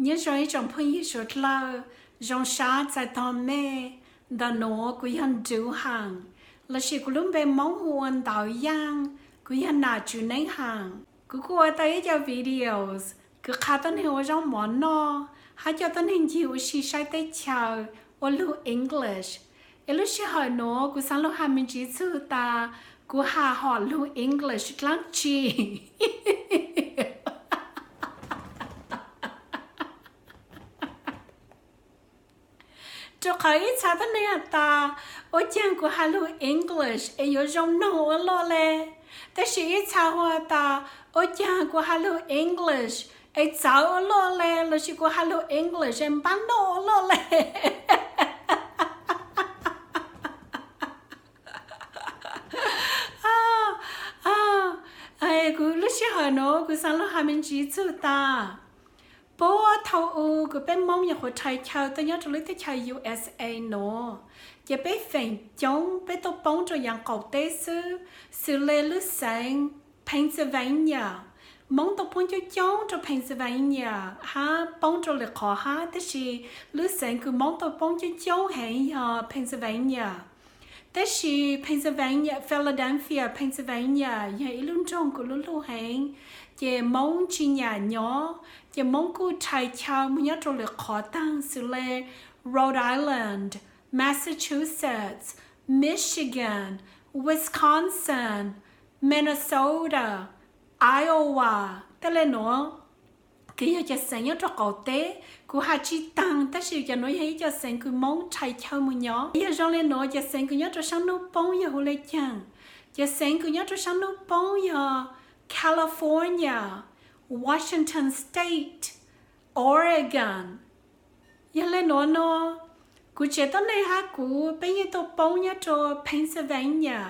Nyob zoo ib tsoom phooj ywg suav dlawg, zoo sab txais tog mej. Ntawm nuav kuv yog Nruv Haam, lossis kuv lub npe Moob hu ua Ntawv Yaaj, kuv yog Nam Tswv Neeb Haam. Kuv kuj ua tau ib co videos kws qha tuab neeg ua zaub mov noj, hab coj tuab neeg ncig ua si saib teb chaws, ua lug English. Es lub sij hawm nuav kuv xaav lug has me ntsis txug tas kuv has hom lug English dlaab tsi. Rua qhov ib txha tuab neeg has tas, ua caag kuv has lug English es yuav zoo noog ua luaj le. Tab sis ib txha hu has tas, ua caag kuv has lug English es txawv ua luaj le, lossis kuv has lug English es npab noj ua luaj le. Kuv lub sij hawm nuav kuv xaav lug has me ntsis txug tas, puag thaum u kws peb Moob nyuam qhuav rhais chaw tuaj nyob rua lub teb chaws U S A nuav, ces peb feem coob peb tuaj poob rua yaav qaum teb xwb, xws le lub xeev Pennsylvania. Moob tuaj poob coob coob rua Pennsylvania hab poob rua lwm qhov hab, tab sis lub xeev kws Moob tuaj poob coob coob heev yog Pennsylvania. Tab sis Pennsylvania, Philadelphia, Pennsylvania yog ib lub nroog kws luj luj heev, ces Moob tsi nyam nyob, ces Moob kuj rhais chaw moog nyob rua lwm qhov taag xws le Rhode Island, Massachusetts, Michigan, Wisconsin, Minnesota, Iowa, tej le nuav kws yog cov xeev nyob rua qaum teb. Kuv has tsi taag, tab sis cov nuav yog ib co xeev kws Moob rhais chaw moog nyob. Yog zoo le nuav, cov xeev kws nyob rua saab nub poob yog hu le caag? Cov xeev kws nyob rua saab nub poob yog California, Washington State, Oregon. Yog le nuav no, kuv tsev tuab neeg hab kuv peb yeej tuaj poob nyob rua Pennsylvania,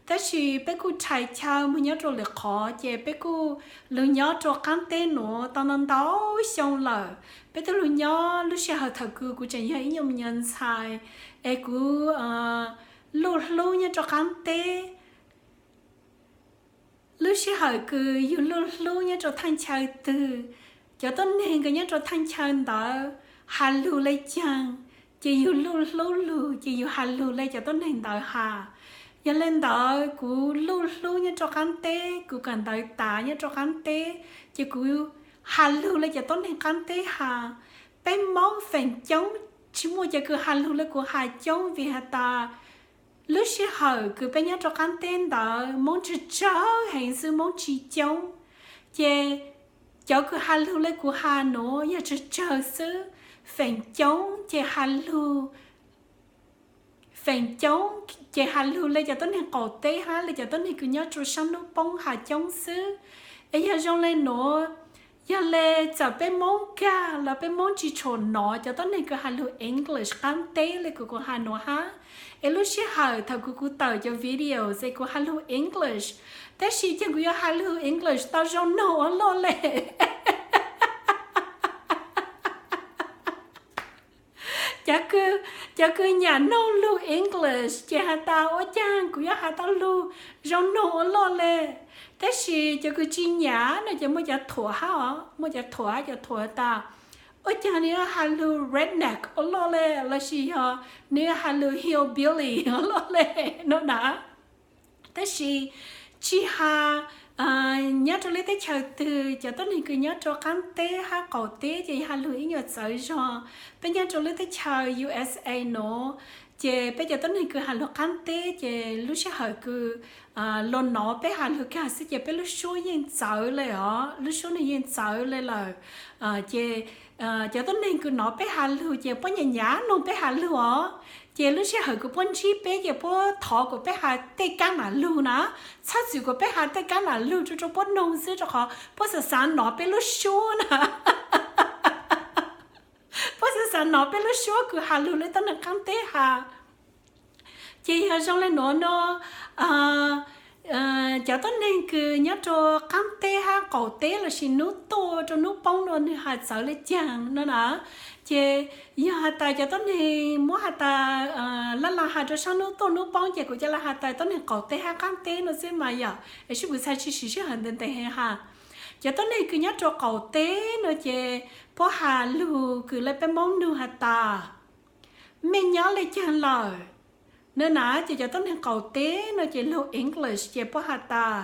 tab sis peb kuj rhais chaw moog nyob rua lwm qhov, ces peb kuj lug nyob rua qaab teb nuav tau ntau ntau xyoo lawm. Peb tuaj lug nyob lub sij hawm thaum kws kuv tseem yog ib nyuas me nyuam ntxhais, es kuv luj hlub nyob rua qaab teb. Lub sij hawm kws yug luj hlub nyob rua thaaj chaw twg, cov tuab neeg kws nyob rua thaaj chaw ntawd has lug le caag, ces yug luj hlub lug ces yug has lug le cov tuab neeg ntawd has. Yog le ntawd kuv luj hlub nyob rua qaab teb, kuv kawm ntawv tas nyob rua qaab teb, ces kuv has lug le cov tuab neeg qaab teb has. Peb Moob feem coob tsi muaj cov kws has lug le kuv has coob vim has tas lub sij hawm kws peb nyob rua qaab teb ntawd Moob tsawg tsawg heev xwb, Moob tsi coob. Ces cov kws has lug le kuv has nuav yog tsawg tsawg xwb, feem coob ces has lug feem coob ces has lug le cov tuab neeg qaum teb hab le cov tuab neeg kws nyob rua saab nub poob has coob xwb. Es yog zoo le nuav, yog le txawm peb Moob kag los peb Moob tsi tshua nov cov tuab neeg kws has lug English qaab teb le kws kuv has nuav hab. Es lub sij hawm thaum kws kuv tawm cov videos es kuv has lug English, tab sis ces kuv yuav has lug English tau zoo noog ua luaj le. Cov kws, cov kws nyam noog lug English ces has tas ua caag kuv yuav has tau lug zoo noog ua luaj le. Tab sis cov kws tsi nyam no ces muaj cov thuam hab os, muaj cov thuam hab, cov thuam tas ua caag nws yuav has lug redneck ua luaj le, lossis yog nws yuav has lug hillbilly ua luaj le no na. Tab sis tsi has nyob rua lub teb chaws twg, cov tuab neeg kws nyob rua qaab teb hab qaum teb ces has lug ib nyuas txawv zog. Peb nyob rua lub teb chaws U S A nuav, ces peb cov tuab neeg kws has lug qaab teb ces lub sij hawm kws luag nov peb has lug kag xwb ces peb lub suab yeej txawv le os, lub suab nwg yeej txawv le lawm. Ces cov tuab neeg kws nov peb has lug ces puab nyam nyam noog peb has lug os. Ces lub sij hawm kws puab ntsib peb ces puab thov kuas peb has tej kaab nam lug na, txhaj txwm kuas peb has tej kaab nam lug rua rua puab noog xwb rua qhov puab xav xav nov peb lub suab na. Puab xav xav nov peb lub suab kws has lug le tuab neeg qaab teb has. Ces yog zoo le nuav no, cov tuab neeg kws nyob rua qaab teb hab qaum teb lossis nub tuaj rua nub poob no nwg has txawv le caag no na. Ces yog has tas cov tuab neeg muab has tas laj laj has rua saab nub tuaj nub poob ces kuv ca le has tas tuab neeg qaum teb hab qaab teb no xwb mas yom, es sib pum txhais tsi siv sij hawm ntev ntev heev has. Cov tuab neeg kws nyob rua qaum teb no ces puab has lug kws le peb Moob nug has tas, mej nyob le caag lawm? No na ces cov tuab neeg qaum teb no ces lug English ces puab has tas,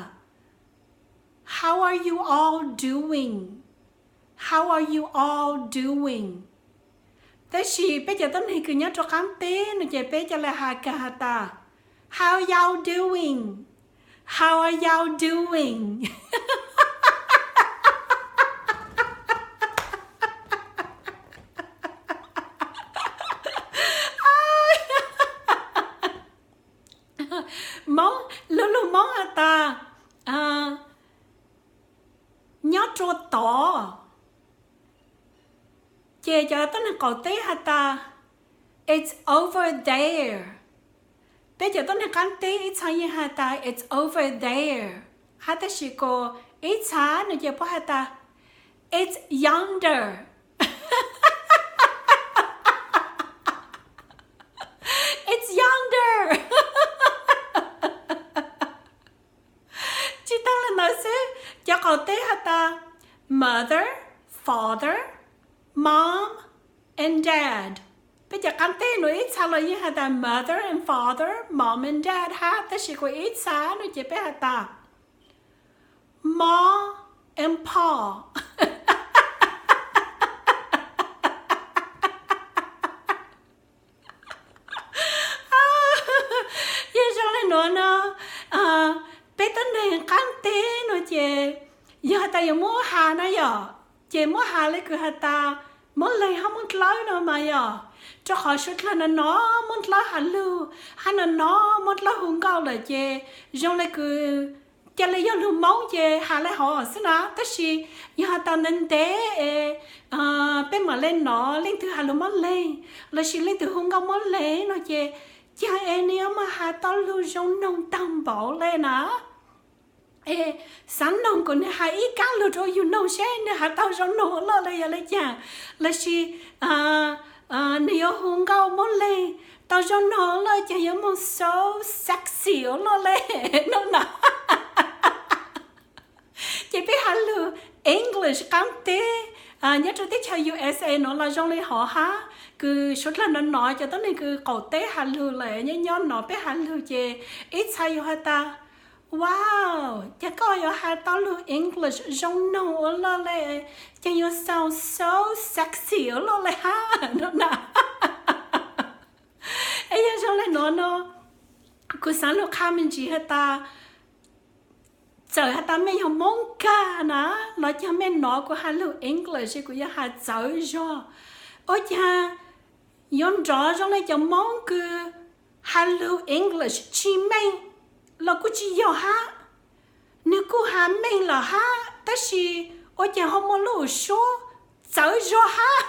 How are you all doing? How are you all doing? Tab sis peb cov tuab neeg kws nyob rua qaab teb no ces peb ca le has kag has tas, How y'all doing? How are y'all doing? Moob, lug lug Moob has tas, nyob rua tod. Ces cov tuab neeg qaum teb has tas, It's over there. Peb cov tuab neeg qaab teb ib txha yeej has tas, It's over there, hab tab sis kuas ib txha no ces puab has tas, It's yonder. It's yonder. Tsi taag le ntawd xwb, cov qaum teb has tas, Mother, father, mom, and dad. Peb cov qaab teb nuav ib txha los yeej has tas mother and father, mom and dad hab, tab sis kuas ib txha no ces peb has tas mom and pa. Yog zoo le nuav no, peb tuab neeg qaab teb no ces yog has tas yuav muab has na yom, ces muab has le kws has tas Moob Leeg hab Moob Dlawb no mas yom, rua qhov suav dlawg no no Moob Dlawb has lug, hab no no Moob Dlawb hu nkauj lawm ces zoo le kws ca le yog lug Moob ces has le hov xwb na, tab sis yog has tas ntev ntev es peb mam le nov leej twg has lug Moob Leeg lossis leej twg hu nkauj Moob Leeg no ces caag es nwg yuav muaj has tau lug zoo noog taag npaum le na. Es xaav noog kuas nwg has ib kaab lug rua yug noog seb nwg has tau zoo noog ua luaj le yog le caag, lossis nwg yuav hu nkauj Moob Leeg tau zoo noog ua luaj caag yuav moog so sexy ua luaj le no na. Ces peb has lug English qaab teb nyob rua teb chaws U S A nuav los zoo le hov hab, kws suav dlawg no no cov tuab neeg kws qaum teb has lug lawm nyob nyob no peb has lug ces ib txha yuav has tas, Wow, caag koj yuav has tau lug English zoo noog ua luaj le, caag yuav sound so sexy ua luaj le hab no na. Es yog zoo le nuav no, kuv xaav lug qha me ntsis has tas, txawm has tas mej yog Moob kag na los caag mej nov kuv has lug English kuv yuav has txawv zog. Ua caag yuav nrov zoo le cov Moob kws has lug English tsi meej los kuj tsi yog hab, nwg kuj has meej lawm hab tab sis ua caag ho muaj lub suab txawv zog hab.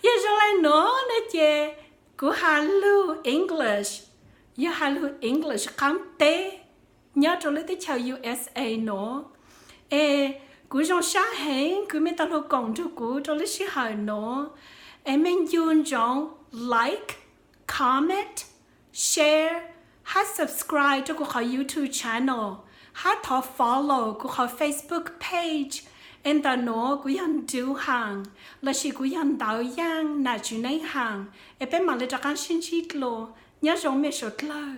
Yog zoo le nuav ne ces kuv has lug English, yog has lug English qaab teb nyob rua lub teb chaws U S A nuav. Es kuv zoo sab heev kws mej tau lug koom nrug kuv rua lub sij hawm nuav. Es mej ncu ntsoov like, comment, share hab subscribe rua kuv qhov YouTube channel, hab thov follow kuv qhov Facebook page. Es ntawm nuav kuv yog Ntuv Haas lossis kuv yog Ntawv Yaaj Nam Tswv Neeb Haas. Es peb mam le rov qaab sib ntsib dlua. Nyob zoo mej suav dlawg.